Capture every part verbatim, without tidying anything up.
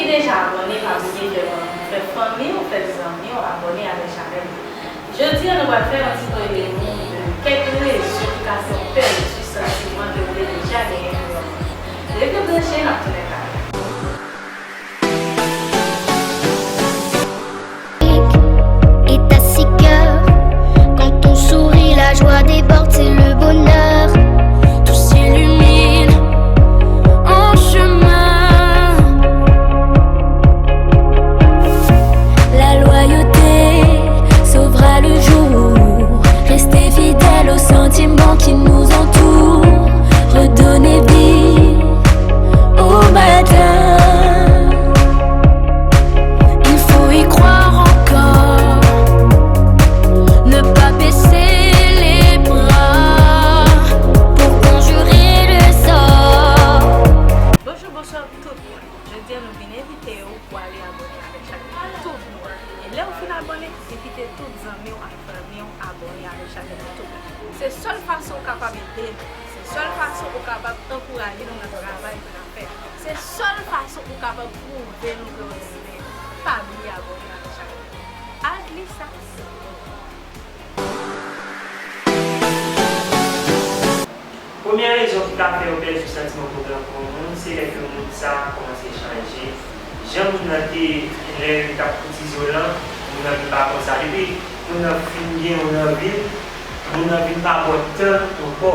Deja abòne, pa bliye fè, fè fanmi w, fè zanmi w abòne avèk chanèl la. Jodi a, nou pral fè yon ti revizyon de kèk rezon ki ka fè w pèdi santiman ke w te deja genyen pou yon moun. Rete branche, n ap tounen talè. Est à six cœurs. Quand on sourit, la joie déborde, c'est le bonheur. Tout s'illumine en chemin. La loyauté sauvera le jour. Rester fidèle aux sentiments qui nous entourent. Redonner vie au matin. Il faut y croire encore, ne pas baisser les bras pour conjurer le sort. Bonjou, bonswa tout moun. Jodi a nou vin envite w pou ale abòne avèk chanèl YouTube nou an. E lè w fin abòne, envite tout zanmi w ak fanmi w abòne avèk chanèl YouTube la. Se sèl fason w kapab ede nou. Se sèl fason ou kapab ankouraje nou nan travay nou ap fè. Se sèl fason ou kapab pwouve nou ke w renmen nou. Pa bliye abòne avèk chanèl la. Al li sa. Premye rezon ki ka fè w pèdi santiman pou gran pou yon moun, se lè ke moun sa a kòmanse chanje. Jan moun nan te, lè li t ap koutize w lan, moun nan vin pa konsa. Depi moun nan fin gen yon nan vi l, moun nan vin pa ba w tan ankò.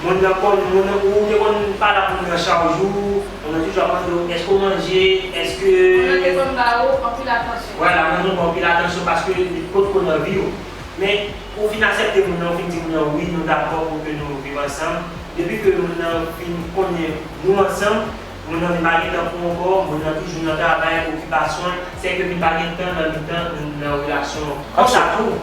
Moun nan konn, moun nan, ou te konn pale ak moun nan chak jou, moun nan toujou ap mande w, èske w manje, èske... Moun nan te konn ba ou anpil atansyon. Vwala, moun nan ba w anpil atansyon paske li potko nan vi w. Men, ou fin aksepte moun nan, ou fin di moun nan, wi, nou dakò pou ke nou viv ansanm. Depi ke moun nan fin konnen nou ansanm, moun nan vin pa gen tan pou ou ankò, moun nan toujou nan travay, okipasyon l, sèke vin pa gen tan nan mitan nou nan relasyon an. Konsa tou,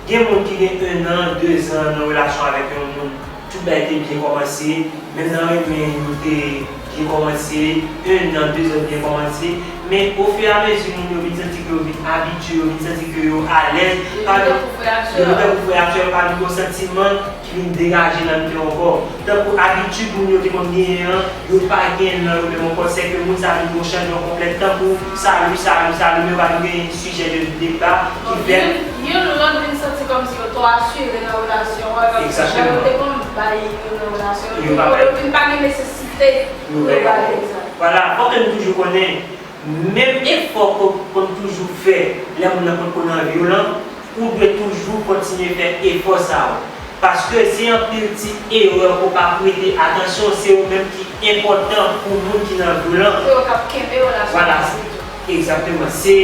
gen moun ki gen en an, de zan nan relasyon avèk yon moun, tout bagay te byen kòmanse, menm nan renmen yo te byen kòmanse, en an, de zan byen kòmanse, men ofiramezi moun yo vin santi ke yo vin abitye, yo vin santi ke yo alèz, yo vin tankou frè ak sè, yo vin tankou frè ak sè, yo pa vin gen santiman ki vin degaje nan mitan yo ankò. Tankou abitid moun yo te konn genyen an, yo pa genyen l nan yo menm ankò, sèke moun sa vin gen yon chanjman konplèt, tankou sali, sali, sali, men yo pa vin genyen sijè de deba ki fèt. Youn, youn lòt vin santi kòmsi yo twò asire nan relasyon an, kòmsi jan yo te konn bay youn nan relasyon an, yo vin pa gen nesesite pou yo bay egzanp. Vwala, fòk ke nou toujou konnen, menm efò ke w konn toujou fè lè moun nan potko nan vi w lan, ou dwe toujou kontinye fè efò sa yo. Paske se anpil ti erè ke w pa prete atansyon, se ou menm ki enpòtan pou moun ki nan vi w lan. Se yo k ap kenbe relasyon an. Vwala, egzakteman. Se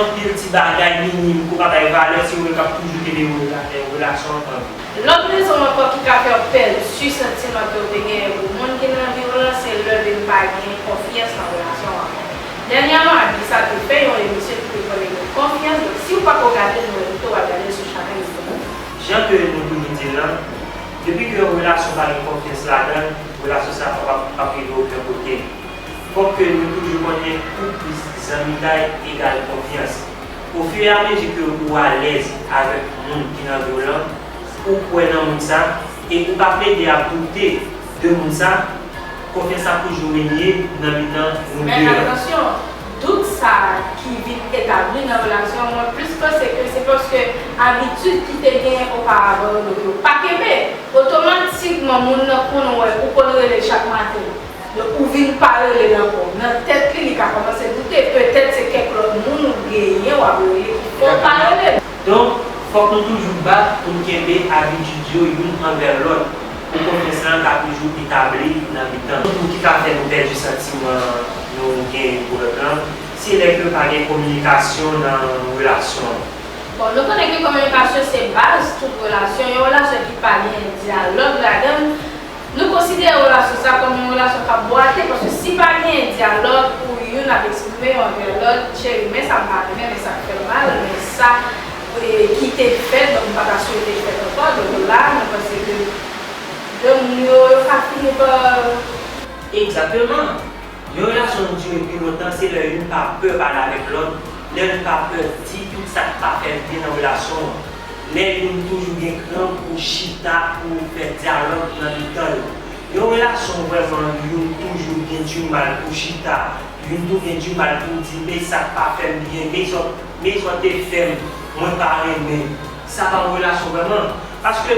anpil ti bagay minim ke w pa bay valè, se yo menm k ap toujou kenbe rela-, relasyon an an vi. Lòt rezon ankò ki ka fè w pèdi santiman ke w te genyen pou moun ki nan vi w lan, se lè vin pa gen konfyans nan relasyon an ankò. Dènyèman, Adlisa te fè yon emisyon ki te pale de konfyans, donk si w pako gade l, mwen envite w al gade l sou chanèl YouTube. Jan ke nou toujou di l lan, depi ke yon relasyon pa gen konfyans ladan l, relasyon sa a p ap, p ap rive okenn kote. Fòk ke nou toujou konnen tout zanmitay egal konfyans. Ofiramezi ke ou alèz avèk moun ki nan vi w lan, ou kwè nan moun sa, e ou pa plede ap doute de moun sa, konfyans ap toujou renye nan mitan nou de lan. Men atansyon, dout sa a ki vin etabli nan relasyon an, mwen plis panse ke se paske abitid ki te genyen oparavan yo, donk yo pa kenbe. Otomatikman, moun nan konn wè ou konn rele l chak maten. Donk, ou vin pa rele l ankò. Nan tèt li, li ka kòmanse doute. Petèt se kèk lòt moun ou genyen w ap rele ki fè w pa rele l. Donk, fòk nou toujou bat pou n kenbe abitid yo youn anvè lòt, pou konfyans lan ka toujou etabli nan mitan nou. Ki ka fè nou pèdi santiman nou genyen pou lòt lan, se lè ke pa gen kominikasyon nan relasyon an. Bon, nou konnen ke kominikasyon se baz tout relasyon. Yon relasyon ki pa gen dyalòg ladan l, nou konsidere relasyon sa kòm yon relasyon k ap bwate, paske si pa gen dyalòg pou youn ap eksprime yo anvè lòt, cheri, men sa m pa renmen, men sa k fè m mal, men sa, e, ki te fèt, donk m pa ta swete fèt ankò, donk la, mwen panse ke de moun yo, yo ka fini pa... Egzakteman. Yon relasyon dire pi lontan, se lè youn pa pè pale avèk lòt, lè youn pa pè di tout sa k pa fè l byen nan relasyon an, lè youn toujou gen kran pou chita, pou fè dyalòg nan mitan yo. Yon relasyon vrèman youn toujou gen dimal pou chita, Youn tou gen dimal pou di, men sa k pa fè m byen, men sa, men sa w te fè m, mwen pa renmen. Sa pa yon relasyon vrèman. Paske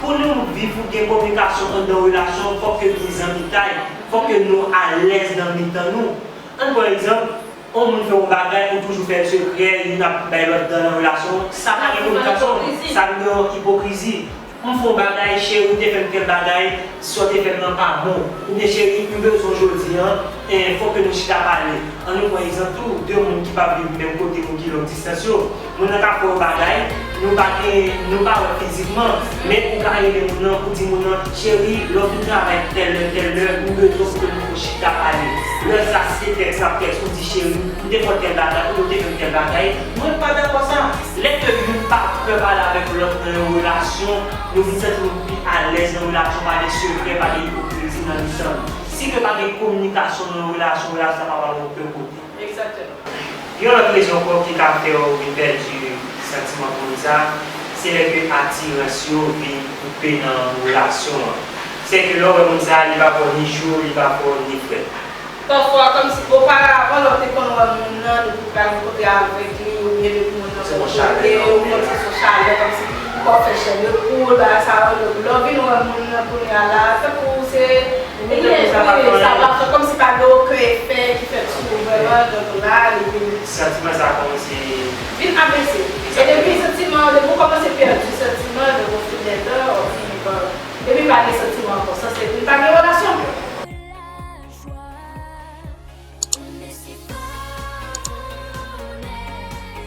pou nou viv ou gen kominikasyon anndan yon relasyon, fòk ke nou gen zanmitay, fòk ke nou alèz nan mitan nou. Ann pran egzanp, yon moun fè yon bagay, ou toujou fè l sekrè, youn ap bay lòt dan nan relasyon, sa pa gen kominikasyon, sa vin yon ipokrizi. M fè yon bagay, cheri, ou te fè m tèl bagay, sa w te fè m nan pa bon. Oubyen, cheri, m bezwen w jodi a, eh, fòk ke nou chita pale. Ann nou pran egzanp tou, de moun ki p ap viv menm kote men ki long distans yo. Moun nan ka fè yon bagay, nou pa gen, nou pa wè fizikman, men ou ka rele moun nan, ou di moun nan, cheri, lè w fin travay tèl lè, tèl lè, m bezwen w pou ke nou chita pale. Lè sa se tèks n ap tèks, ou di, cheri, m te fè w tèl bagay, ou te fè m tèl bagay, mwen pa dakò sa. Lè ke youn pa pè pale avèk lòt nan yon relasyon, nou vin santi nou pi alèz nan relasyon, pa gen sekrè, pa gen ipokrizi nan mitan nou. Si ke pa gen kominikasyon nan yon relasyon, relasyon sa pa pral okenn kote. Egzakteman. Yon lòt rezon ankò ki ka fè w vin pèdi santiman pou moun sa, se lè ke atirans yo vin koupe nan relasyon an. Se ke lè w wè moun sa, li pa fè w ni cho, li pa fè w ni frèt. Pafwa, kòmsi oparavan, lè w te konn wè moun nan, depi w pral kontre avèk li, oubyen depi moun nan konn kote w, kòmsi se yon chalè, kòmsi kò w fè chè de poul, bagay sa yo, lè w vin wè moun nan kounye a la, tankou se, e, sa pa fè, kòmsi pa gen okenn efè ki fèt sou ou vrèman, donk la, li vin. Santiman sa kòmanse. Vin abese. E depi santiman, depi w kòmanse pèdi santiman, donk ofilèdan, w fini pa, depi pa gen santiman ankò, sanse vin pa gen relasyon ankò.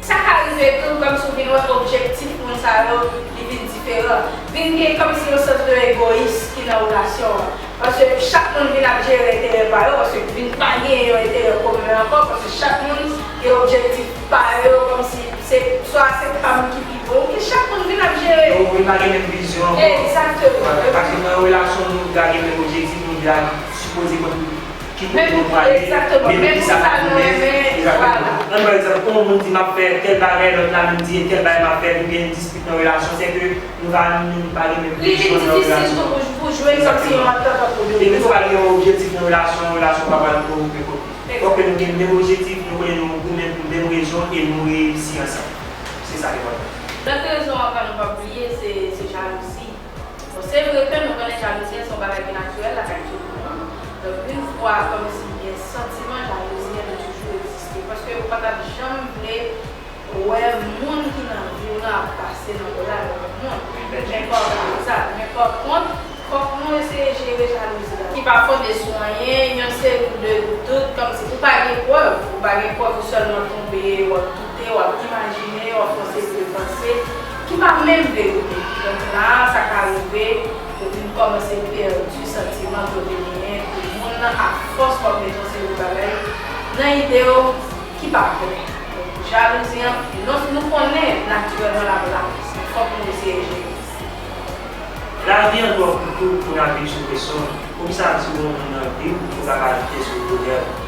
Sa ka rive tou, kòmsi w vin wè objektif moun sa yo, li vin diferan. Vin gen kòmsi yon sans de egoyis ki nan relasyon an. Paske chak moun vin ap jere enterè pa yo, paske vin pa gen yon enterè komen ankò, paske chak moun gen objektif pa yo, kòmsi se, swa se pa m ki pi bon, oubyen chak moun vin ap jere. Yo vin pa gen menm vizyon ankò. Egzakteman. Paske nan relasyon, nou vin gen menm objektif, nou vin sipoze konn ki kote nou prale, egzakteman, men pou kisa nou renmen, vwala. Ann pran egzanp, yon moun di, m ap fè tèl bagay, lòt la menm di, e tèl bagay m ap fè, nou gen dispit nan relasyon, se ke nou pa, nou pa gen menm vizyon nan relasyon. Li vin difisil tou pou, pou jwenn kòmsi yon antant ant nou de. Depi ke w pa gen yon objektif nan relasyon, relasyon pa pral pran okenn kote. Fòk ke nou gen menm objektif, nou konnen nou goumen pou menm rezon e nou reyisi ansanm. Se sa ki enpòtan. Lòt rezon ankò nou p ap bliye, se, se jalouzi. Bon, se vre ke nou konnen jalouzi an se yon bagay ki natirèl lakay tout moun. Donk, yon fwa kòmsi gen santiman jalouzi an, li toujou egziste. Paske ou pa t ap janm vle wè moun ki nan vi w lan ap pase nan kò l avèk lòt moun. Men pa kont, men pa kont, fòk nou eseye jere jalouzi an. Ki pa fonde sou anyen, yon seri de dout, kòmsi ou pa gen prèv, ou pa gen prèv, ou sèlman tonbe, w ap doute, w ap imajine, w ap fè yon seri de panse ki pa menm verite. Donk la, sa ka rive, ou vin kòmanse pèdi santiman ke w te genyen pou moun nan, afòs w ap mete yon seri de bagay nan ide w ki pa vrè. Donk, jalouzi an, non, nou konnen natirèlman l ap la, men fòk nou eseye jere. Lavi an twò kout pou n ap viv sou presyon. Poukisa di w yon moun nan vi w, ou pa ka ajoute sou bonè w?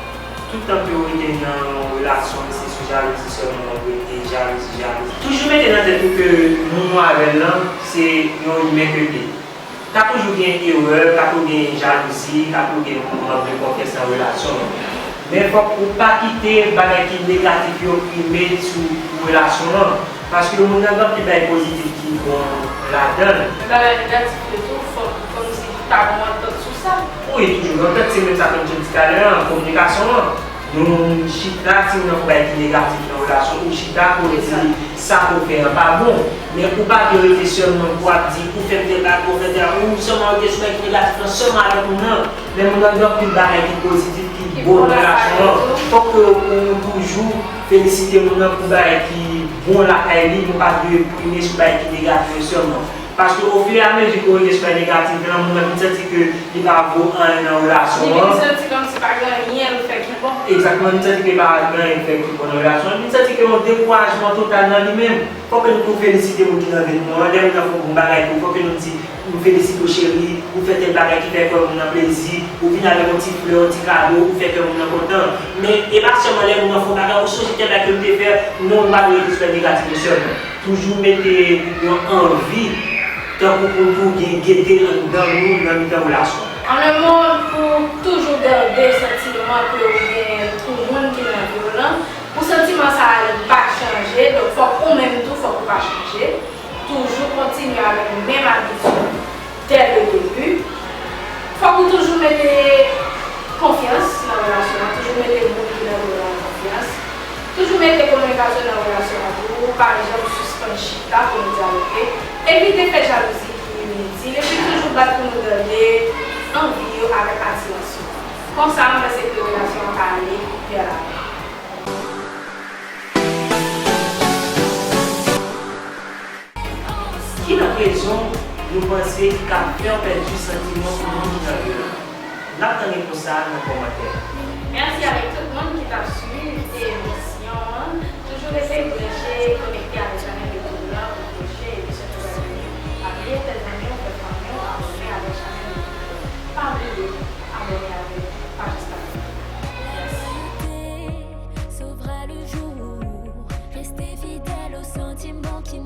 Tout tan ke w rete nan yon relasyon, se sou jalouzi sèlman w ap rete, jalouzi, jalouzi. Toujou mete nan tèt ou ke moun ou avè l lan, se yon imen ke l ye. Ka toujou gen erè, ka toujou gen jalouzi, ka toujou gen mank de konfyans nan relasyon an. Men fòk ou pa kite bagay ki negatif yo prime sou relasyon an. Paske yon moun nan gen anpil bagay pozitif ki bon ladan l. Men bagay negatif yo tou, fòk kòmsi ta gon antant sou sa. Wi, toujou gen antant, se menm sa ke m te di talè a, kominikasyon an. Nou chita, si moun nan fè yon bagay ki negatif nan relasyon, ou chita pou w di sa ke w fè an pa bon. Men ou pa dwe rete sèlman pou w ap di, ou fè m tèl bagay, ou fè tèl, ou sèlman rete sou bagay ki negatif lan sèlman avèk moun nan. Men moun nan gen anpil bagay ki pozitif, ki bon nan relasyon an. Fòk ke ou toujou felisite moun nan pou bagay ki bon lakay li, nou pa dwe prime sou bagay ki negatif yo sèlman. Paske ofiramezi ke w rete sou bagay negatif lan, moun nan vin santi ke li pa vo anyen nan relasyon an. Li vin santi kòmsi pa gen anyen l fè ki bon. Egzakteman, li santi ke li pa gen anyen l fè ki bon nan relasyon an. Li santi ke yon dekourajman total nan li menm. Fòk ke nou tou felisite moun ki nan vi nou an. Lè moun nan fè yon bon bagay pou ou, fòk ke nou di, nou felisite w cheri, ou fè tèl bagay ki fè kè moun nan plezi, ou vin avèk yon ti flè, yon ti kado, ou fè kè moun nan kontan. Men e pa sèlman lè moun nan fè yon bagay, ou sonje tèl bagay ke m te fè, non, ou pa dwe rete sou bagay negatif yo sèlman. Toujou mete yon anvi, tankou pou nou gen gete anndan nou nan mitan relasyon an. An un mot, pou toujou gade santiman ke ou gen pou Avèk menm abitid dès le début. Fòk ou toujou mete konfyans nan relasyon an, toujou mete moun ki nan do w la an konfyans. Toujou mete kominikasyon nan relasyon an tou, pa janm sispann chita pou nou dyaloge. Evite fè jalouzi ki initil, epi toujou bat pou nou tande anvi yo avèk atirans yo. Konsa, m panse ke relasyon an ka ale vè lavan. Ki lòt rezon nou panse ki ka fè w pèdi santiman pou moun ki nan vi w la? N ap tann repons sa a nan kòmantè. Mèsi avèk tout moun ki t ap swiv e nou